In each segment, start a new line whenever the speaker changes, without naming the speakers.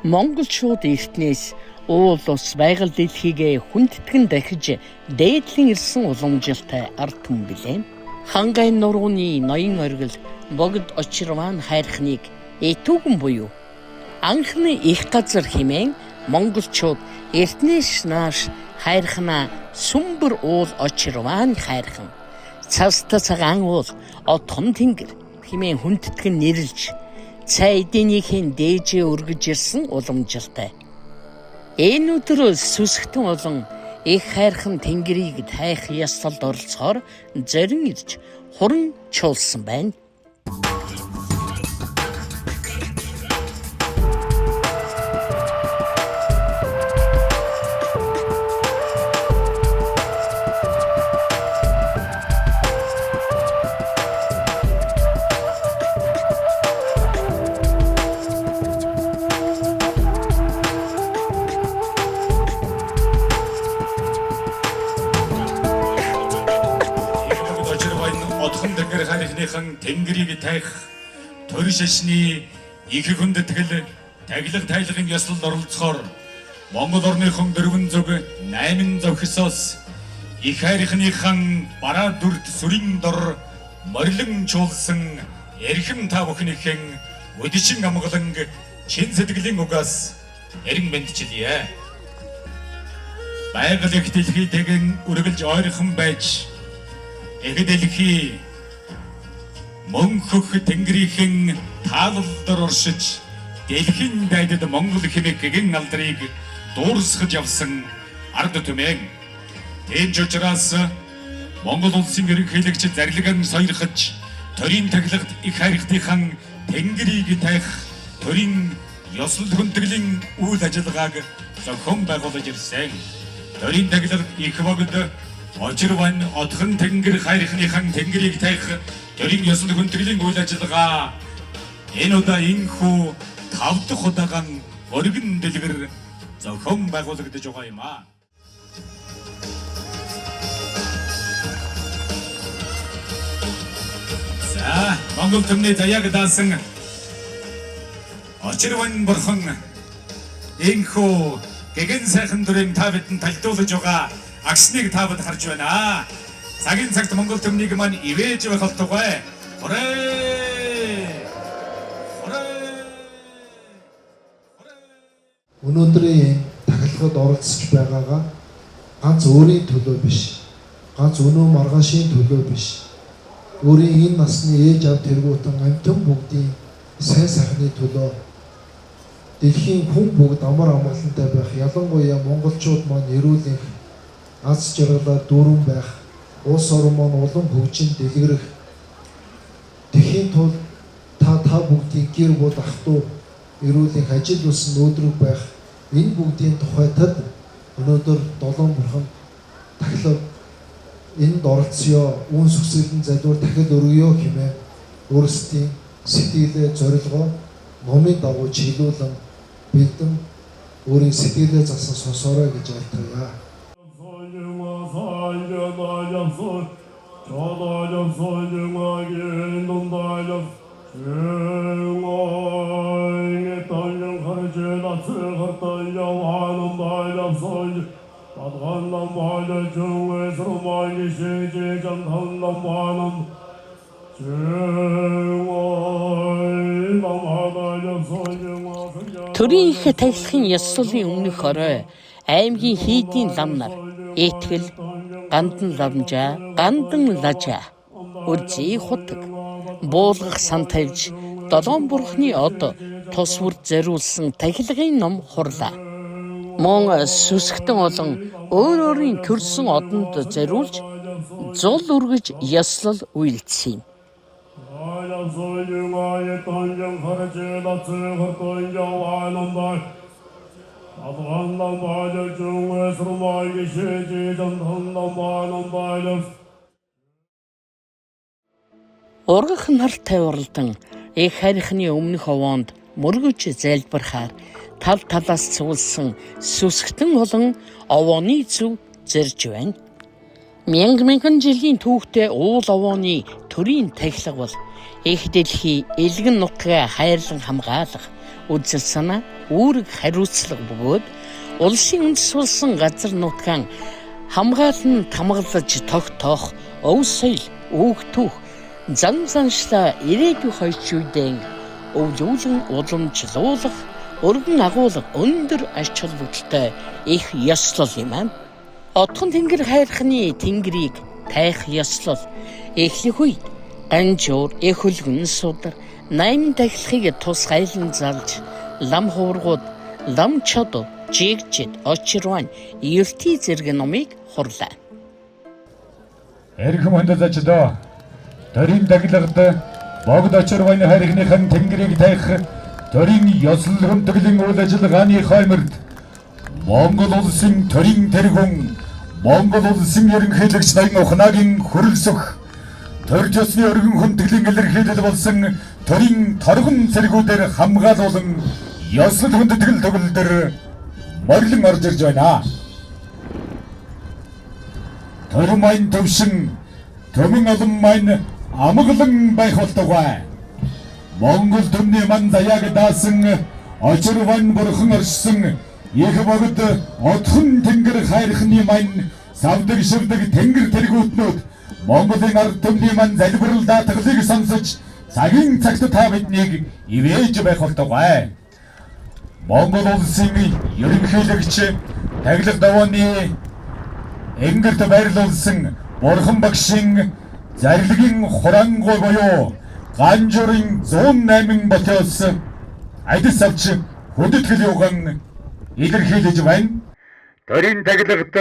Монголчууд эртнээс уул ус байгаль дэлхийгээ хүндэтгэн дахиж дээдлэн ирсэн уламжилтай ард түмэн билээ. Хангай нурууны ноён оргил богд очирван хайрхныг этүүгэн буюу анхны их газар хэмээн монголчууд эртнээс нааш хайрхнаа сүмбэр уул очирван хайрхан цаста цагаан уул отхон тэнгэр хэмээн хүндэтгэн нэрлэж цай эдийнхээ дээжээ өргөж ирсэн уламжилтай. Энэ өдөр сүсгтэн болон их хайрхан тэнгэрийг тайх ёслолд оролцохоор зорин ирж хуран чуулсан байна.
Тэнгэрийг тайх төр шашны их хүндэтгэл таглаг тайлгын ёслолд оролцохоор Монгол орныхон 408 зохисоос их хайрхныхан бараа дүрт сүрийн дор морилон чуулсан эрхэм та бүхнийхэн өдөчин амгалан чин сэтгэлийн угаас эрен мэндчилье. Байгаль их дэлхий тэгэн үргэлж ойрхон байж эх дэлхий мөнхөх тэнгэрийнхэн таалал дор оршиж дэлхийн дайдад Монгол хэмээх гэгэн алдрыг дуурсгаж явсан ард түмэн. Тийм ч учраас Монгол улсын ерөнхийлөгч зарлиган сойрхож төрийн тахилгад их хайрхтынхан тэнгэрийг тайх төрийн ёслол хүндэтгэлийн үйл ажиллагааг зохион байгуулж ирсэн. Төрийн тахилгад их богд Очирван отхон тэнгэр хайрхныхан тэнгэрийг тайх төрийн ёслол хүндэтгэлийн үйл ажиллагаа энэ удаа энхүү 5 дахь удаагаан өргөн дэлгэр зохион байгуулагдаж байгаа юм аа. За, Монгол төмний заяаг даасан Очирван бурхан энхүү гэгэн сайхан дүрийн та бидэнд талтуулж байгаа агсныг та бид харж байна. Цагийн цагт Монгол төмнийг маань ивэж байх болтугай. Хорэй! Хорэй!
Өнөөдрийн тахилгад оролцож байгаагаа ганц өөрийн төлөө биш, ганц өнөө маргаашийн төлөө биш. Өөрийн энэ насны ээж аав тэргүүтэн амьтан бүгдийн сайн сайхны төлөө дэлхийн хүн бүгд амар амгалантай байх, ялангуяа монголчууд маань эрүүл энх, аз жаргалаар дүүрэн байх, улс орон маань улам хөгжин дэлгэрэх. Тэхийн тулд та бүгдийн гэр бүл ах トゥ эрүүл энх, ажил үйлс нөөдрөг байх энэ бүгдийн тухайтад өнөөдөр долоон бурхан тахилга энд оролцъё, үүн сүсгэлэн залбир дахил өргөё хэмээн өөрсдийн сэтгэлээ зорилгоо номын дагуу чиглүүлэн бэлдэн өөрийн сэтгэлээ засан сонсоорой гэж айлтгая.
Төрийн их тахилгын ёслолын өмнөх орой аймгийн хийдийн лам нар Итгэл, Гандан ламжаа, Гандан лажаа, Үрзий хутаг, буулгах сан тавьж долоон бурхны од тус бүрт зориулсан тахилгын ном хурлаа. Мөн сүсгтэн олон өөр өөрийн төрсөн одонд зориулж зул өргөж ёслол үйлдсэн юм. Ургах нартай уралдан их харихны өмнөх овоонд мөргөж залбирхаар тал талаас цугласан сүсгтэн болон овооны зүв зэрж байна. Мянга мянган жилийн түүхтэй уул овооны төрийн тахилга бол их дэлхий элгэн нутгаа хайрлан хамгаалах, Үзэл санаа, үүрэг хариуцлага бөгөөд улсын үндэс болсон газар нутгаан хамгаалан тамгалаж тогтоох өв соёл, үүх түүх, зан заншлаа ирээдүйн хоёрчүүдэн өвлүүлэн уламжлуулах, өргөн агуулга өндөр ач холбогдолтой их ёслол юм аа. Отхон тэнгэр хайрхны тэнгэрийг тайх ёслол эхлэх үед Ганжуур, эх хөлгөн судар 8 тахилахыг тусгайлан залж лам хуврагууд, лам чод, жигжид, очирван, ертий зэрэг номыг хурлаа.
Эрхэм хүндэт зочдоо, төрийн даглагад богд очирван хайрхныхан тэнгэрийг тайх төрийн ёслол хүндэтгэлийн үйл ажиллагааны хойморт Монгол улсын төрийн тэргүүн, Монгол улсын ерөнхийлөгч Ноён Ухнаагийн хүрэлсөх төр ёсны өргөн хүндэтгэлийн илэрхийлэл болсон төрийн торгон цэргүүдээр хамгаалуулан ёслол хүндэтгэл төгөлдөр морилон орж ирж байна. Төр маань төвшин, төмөн олон маань амгалан байх болтугай. Монгол төмний ман заяаг даасан очирван бурхан оршсон их богд отхон тэнгэр хайрхны маань савдаг шивдэг тэнгэр тэргүүтнүүд Монголын ард түмний маань залбирал даатгалыг сонсож цагийн цагт та биднийг ивээж байх болтугай. Монгол улсын ерөнхийлөгч таглах давааны Энгэрт байрлуулсан Бурхан багшийн зарлигийн хурангуй буюу Ганжуурын 108 ботиос адис авч хүндэтгэл юуган илэрхийлж байна. Төрийн таглагт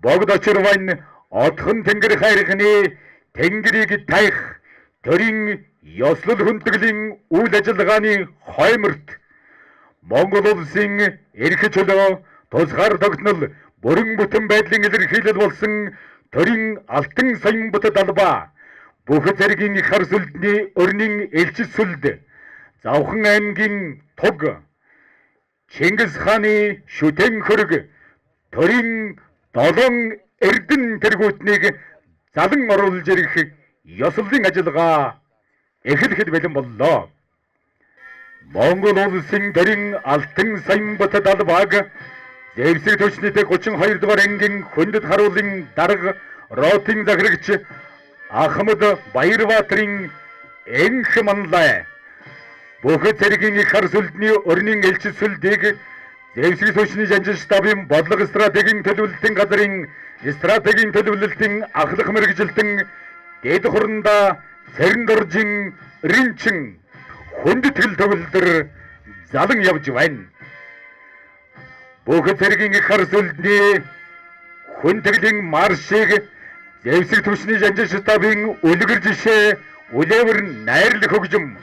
богд очирван отхон тэнгэр хайрхны тэнгэрийг тайх төрийн ёслол хүндэтгэлийн үйл ажиллагааны хойморт Монгол улсын эрх чөлөө тусгаар тогтнол бүрэн бүтэн байдлын илэрхийлэл болсон төрийн алтан соён бутад албаа бүх зэргийн их хар сүлдний өрнийн элчит сүлд Завхан аймгийн туг Чингис хааны шүтэн хөрөг төрийн долоон эрдэн тэргүүтнийг залан оруулж ирэх ёслолын ажиллагаа эхлэхэд бэлэн боллоо. Монгол улсын төрийн алтан соён бутад албааг зэвсэг түвшний 32 дугаар ангийн хүндэт харуулын дарга ротын захирагч Ахмад Баярбаатарын энх манлай бүх зэргийн их хар сүлдний өрнийн элчит сүлдийг зэвсэг түвшний жанжин штабын бодлого стратегийн төлөвлөлтийн газрын стратегийн төлөвлөлтийн ахлах мэргэжилтэн дэд хуранда Цэрэндоржин Ринчин хүндэтгэл төгөлдөр залан явж байна. Бүх зэргийн их хар сүлдний хүндэтгэлийн маршийг зэвсэг түвшний жанжин штабын үлгэр жишээ үлээвэр найрлах хөгжим,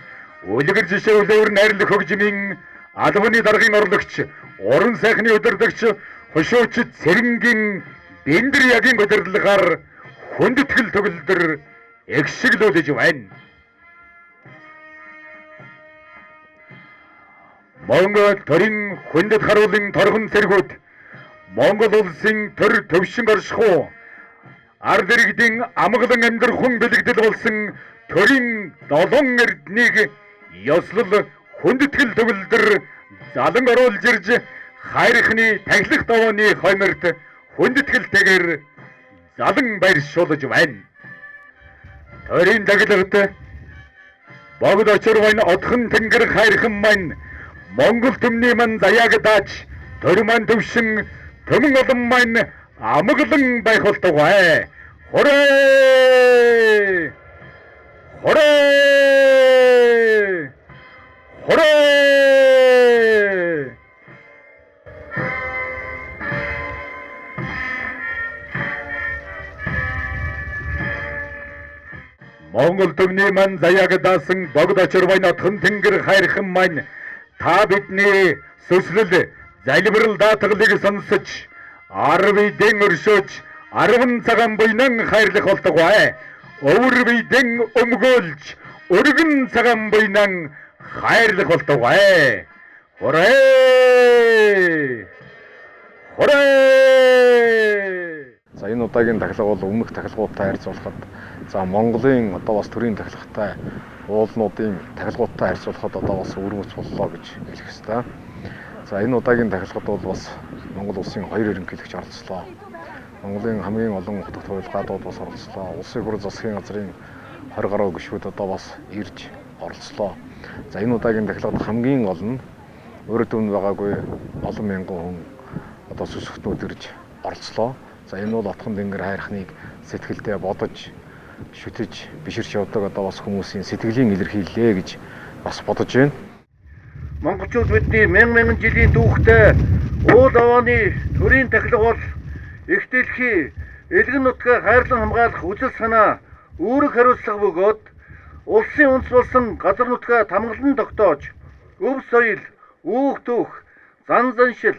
үлгэр жишээ үлээвэр найрлах хөгжмийн албаны даргын орлогч, уран сайхны удирдагч хошуучид Цэрэнгийн Бэндэр ягийн удирдлагаар хүндэтгэл төгөлдөр эгшиглүүлж байна. Монгол төрийн хүндэт харуулын торгон цэргүүд Монгол улсын төр төвшин оршихуй ард иргэдийн амгалан амьдрахун бэлэгдэл болсон төрийн долоон эрднийг ёслол хүндэтгэл төгөлдөр залан оруулж ирж хайрхны тахилах давааны хойморт хүндэтгэлтэйгээр залан байршуулж байна. Төрийн даглагт богд очирван отхон тэнгэр хайрхан маань Монгол төмний ман заяаг дааж төр маань төвшин төмөн олон маань амгалан байх болтугай. Хурээ! Хурээ! Хурээ! Монгол төмний ман заяаг даасан богд очирван отхон тэнгэр хайрхан маань та бидний сүслэл залбирал даатгалыг сонсож ар биедэн өршөөж 10 цагаан буйнан хайрлах болтугай. Өвөр биедэн өмгөөлж өргөн цагаан буйнан хайрлах болтугай. Хурээ! Хурээ!
За энэ удаагийн тахилга бол өмнөх тахилгуудтай харьцуулахад за Монголын одоо бас төрийн тахилгатай уулнуудын тахилгуудтай харьцуулахад одоо бас өвөрмөц боллоо гэж хэлэх ёстой. За энэ удаагийн тахилгад бол бас Монгол улсын 2 ерөнхийлөгч оролцлоо. Монголын хамгийн олон хутагт хувилгаадууд бас оролцлоо. Улсын хурал засгийн газрын 20 гаруй гишүүд одоо бас ирж оролцлоо. За энэ удаагийн тахилгад хамгийн гол нь өөрө дүнд байгаагүй олон мянган хүн одоо сүсгтнүүд ирж оролцлоо. За энэ бол Отхон Тэнгэр хайрхныг сэтгэлдээ бодож, шүтэж, биширч явдаг одоо бас хүмүүсийн сэтгэлийн илэрхийллээ гэж бас бодож байна.
Монголчууд бидний мянган мянган жилийн түүхтэй уул авааны төрийн тахилга бол их дэлхий элгэн нутгаа хайрлан хамгаалах үзэл санаа, үүрэг хариуцлага бөгөөд улсын үндэс болсон газар нутгаа тамгалан тогтоож, өв соёл, үүх түүх, зан заншил,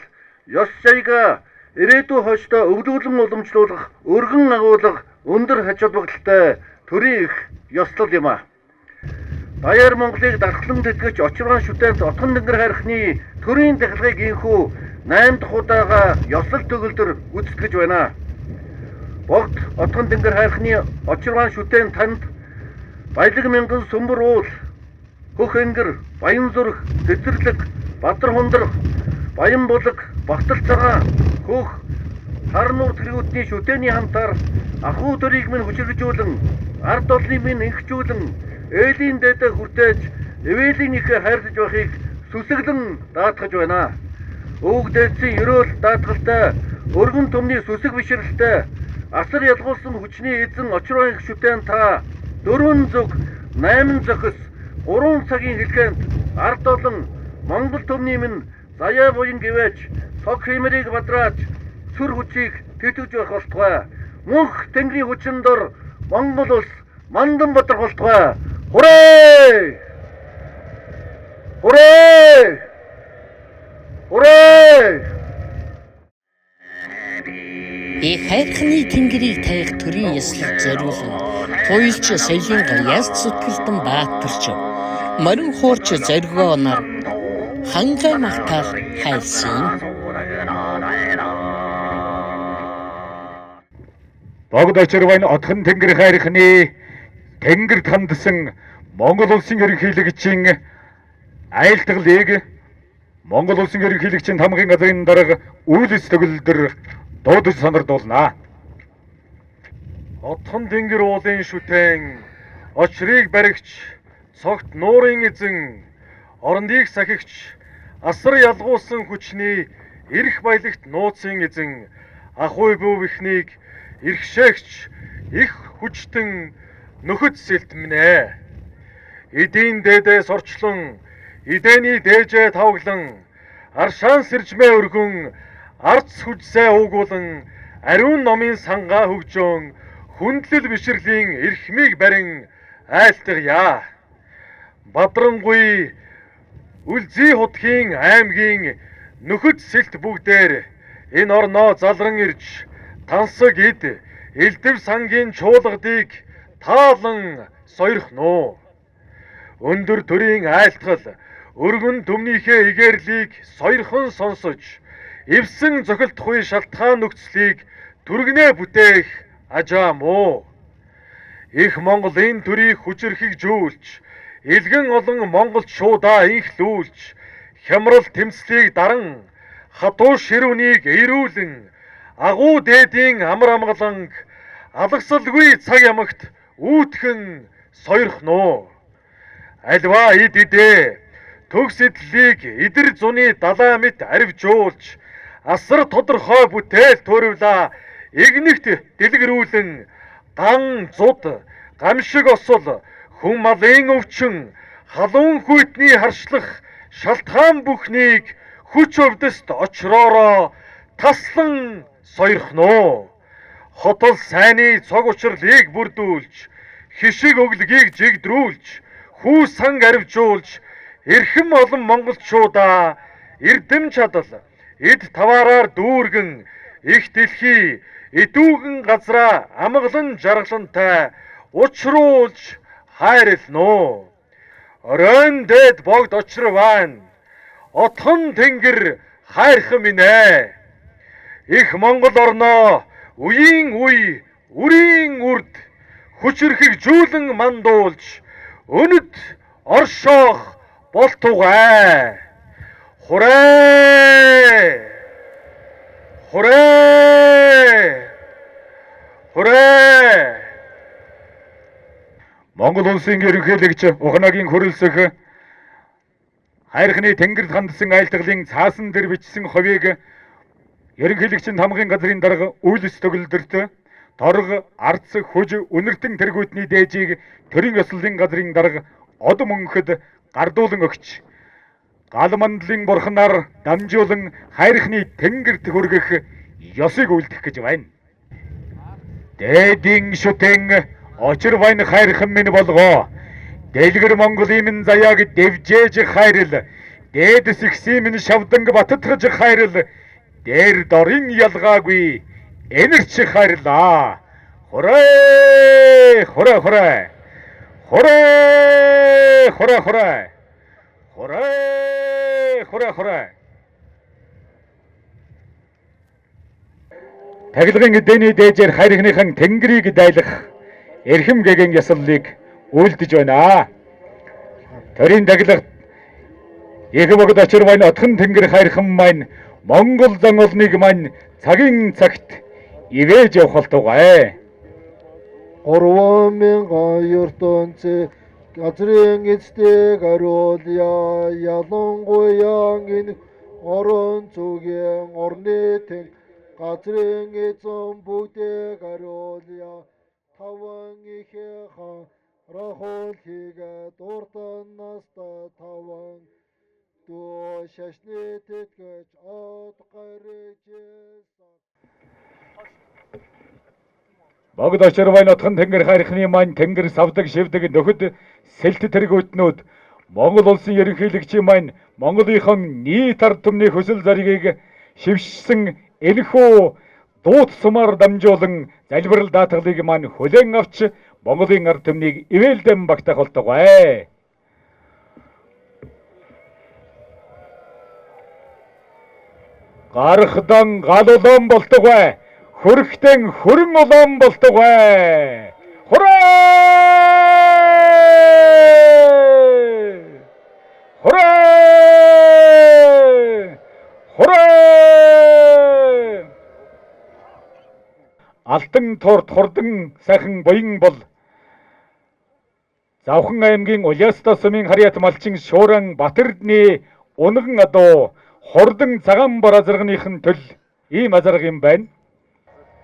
ёс жаягаа ирээдүйн хойшдоо өвлүүлэн уламжлуулах өргөн агуулга өндөр ач холбогдолтой төрийн их ёслол юм а. Даяар Монголыг дархлан тэтгэж Очиргаан шүтээнд Отхон Тэнгэр хайрхны төрийн тахилгыг инхүү 8 дахь удаага ёслол төгөлдөр гүйцэтгэж байна. Богд Отхон Тэнгэр хайрхны Очиргаан шүтээн танд баялаг мянган сүмбэр уул, хөх энгэр, баян зүрх, цэцэрлэг, бадар хундрах, баян булаг, багтал цагаан, хөх, хар нуур тэргүүдний шүтээний хамтаар ахуй төрийг минь хүчирхэгжүүлэн, ард олныг минь инхжүүлэн, ээлийн дээдээ хүртээж, эвээлийн ихэ хайрлаж байхыг сүсэглэн даатгаж байна. Өвөг дээдсийн ерөөл даатгалтай, өргөн түмний сүсэг бишрэлтэй, асар ялгуулсан хүчний эзэн Очиргаан их шүтээн та 4 зүг 8 зохис 3 цагийн хэлгээнд ард олон Монгол түмний минь заяа буян гэвэж цог хиймэрийг бадрааж сүр хүчийг тэтгэж байх болтугай. Мөнх Тэнгэрийн хүчин дор Монгол улс мандан бадрах болтугай. Хурээ! Хурээ! Хурээ!
Их хайрхны тэнгэрийг тавих төрийн ёслол зориулан туйлч соёлын яс зүтгэлдэн баатарч морин хуурч зоригооноор хангай магтаал хайлсан.
Богд Очирвайн Отхон Тэнгэр хайрхны тэнгэрт хандсан Монгол улсын ерөнхийлөгчийн айлтгалыг Монгол улсын ерөнхийлөгчийн тамгын газрын дарга Үйлс төгөлдөр дуудаж сонирдуулна.
Отхон Тэнгэр уулын шүтээн очрыг баригч, цогт нуурын эзэн, орондыг сахигч, асар ялгуулсан хүчний эрх баялагт нууцын эзэн, ахуй бөв ихнийг эрхшээгч, их хүчтэн нөхөд сэлтмэнэ. Эдийн дээдээс орчлон, эдэний дээжээ тавглан, аршаан сэржмээ өргөн, арц хүчсээ уугуулан, ариун номын сангаа хөгжөөн, хүндлэл бишрэлийн эрхмийг барин айлтгая. Бадрангуй Үлзий хутгийн аймгийн нөхөд сэлт бүгдээр энэ орноо залран ирж тансаг эд элдв сангийн чуулгадыг таалан сойрхно. Өндөр төрийн айлтгал өргөн түмнийхээ игээрлийг сойрхон сонсож эвсэн зохилдохгүй шалтгаан нөхцөлийг түргэнээ бүтээх ажаа муу. Их Монголын төрийг хүчирхэгжүүлж, элгэн олон монголчуудаа инхлүүлж, хямрал тэмцлийг даран, хатуу ширүүнийг эрүүлэн, агуу дээдийн амар амгаланг алгасалгүй цаг ямагт үүтгэн сойрхно. Альва эд эдээ төгс эдлийг эдэр зуны далаа мэт аривжуулж, асар тодорхой бүтээл туурвилаа игнэгт дэлгэрүүлэн, ган зуд гамшиг осол хүн малын өвчин халуун хүйтний харшлах шалтгаан бүхнийг хүч өвдөст очроороо таслан сойрхно. Хотол сайнны цог учрлыг бүрдүүлж, хишиг өглөгийг жигдрүүлж, хүү санг аривжуулж, эрхэм олон монголчуудаа эрдэм чадал эд таваараар дүүргэн их дэлхий эдүүгэн газраа амгалан жаргалантай учруулж хайрлано. Оройн дээд богд Очирвайн Отхон Тэнгэр хайрхан минь ээ. Их Монгол орноо үеийн үе, үрийн үрд хүчирхэгжүүлэн мандуулж,
өнөд оршоох болтугай. Хурээ! Хурээ! Хурээ!
Монгол улсын ерөнхийлөгч Ухнагийн хүрэлцэх хайрхны тэнгэрд хандсан айлтгалын цаасан дээр бичсэн ховийг ерөнхийлөгчийн тамгын газрын дарга үйлс төгөлдөрт торго, арц, хүж, үнэртэн тэргүүтний дээжийг төрийн ёслолын газрын дарга од мөнхөд гардуулан өгч гал мандлын бурхнаар дамжуулан хайрхны тэнгэрт хүргэх ёсыг үлдэх гэж байна. Дээдийн шүтэн очир вайн хайрхан минь болгоо. Дэлгэр Монголын минь заяаг дэвжээж хайрл. Дээд сэгсийн минь шавданг баттгаж хайрл. Дээр дорын ялгаагүй энерч хайрлаа. Хурээ! Хурээ хурээ. Хурээ! Хурээ хурээ. Хурээ! Хурээ хурээ. Тахилгын эдэний дээжээр хайрхныхан тэнгэрийг дайлах эрхэм гэгэн ясаллыг үйлдэж байна. Төрийн тахилга их богд очир маань отхон тэнгэр хайрхан маань Монгол зан олныг маань цагийн цагт ивэж явах болтугай.
3000 ертөнцийн газрын эцдийг ариулъя. Ялангуяа энэ орон зүгийн орны тэн газрын эзэн бүгдийг ариулъя. Таван ихээхэн рахул хийгээ дурдан настай таван дүү шашны тэтгэж од гарижсэн.
Богд очир байна отхон тэнгэр хайрхны маань тэнгэр савдаг шивдэг нөхөд сэлт тэргүүтнүүд Монгол улсын ерөнхийлөгчийн маань Монголынхон нийт ард түмний хүсэл зоригийг шившсэн энэхүү дуут сумаар дамжуулан залбирал даатгалыг маань хүлээн авч Монголын ард түмнийг ивээлдэн багтаах болтугай. Гарахдан гал улаан болтугай. Хөрхтэн хөрөн улаан болтугай. Хурээ! Хурээ! Хурээ! Алтан туурт хурдан сайхан буян бол Завхан аймгийн Улиастай сумын харьяат малчин Шууран Батэрдний унган адуу хурдан цагаан бор азарганыхын төл ийм азарга юм байна.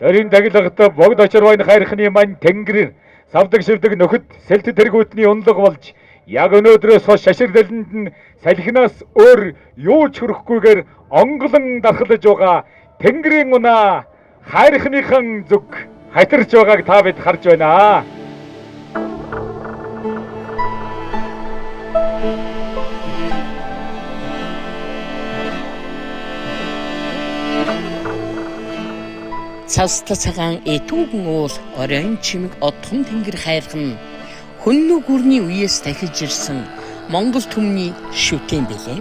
Төрийн тагилгад богд очирвайн хайрхны маань тэнгэр савдаг шивдэг нөхөд сэлт тэргүүтний унлаг болж яг өнөөдрөөс хойш шашир дэлэнд нь салхинаас өөр юу ч хөрөхгүйгээр онголон дархлаж байгаа тэнгэрийн унаа хайрхныхан зүг хатирч байгааг та бид харж байна.
Цаста цагаан этүүгэн уул оройн чимэг отхон тэнгэр хайрхан хөннө гүрний үеэс дахиж ирсэн Монгол түмний шүтэн билээ.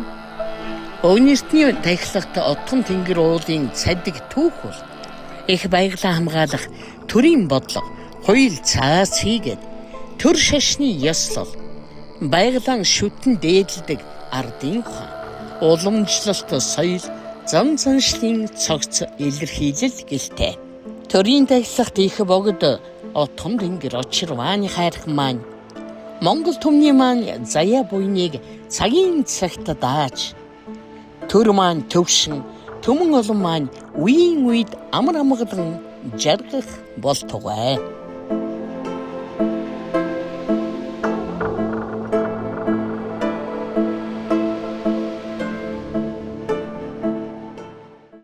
Өвнөртний тахилгад отхон тэнгэр уулын цадиг түүх бол их баяглаа хамгаалах төрийн бодлого, хууль цаас хийгээд төр шашны ёслол баяглаан шүтэн дээдэлдэг ардын ухаан, уламжлалт соёл, зам заншлын цогц илэрхийлэл гэлтэй. Төрийн тахилгад их богд отхон тэнгэр очир вааны хайрхан маань Монгол түмний маань заяа буйныг цагийн цагт дааж төр маань төвшин түмэн олон маань үеийн үед амар амгалан жаргах болтугай.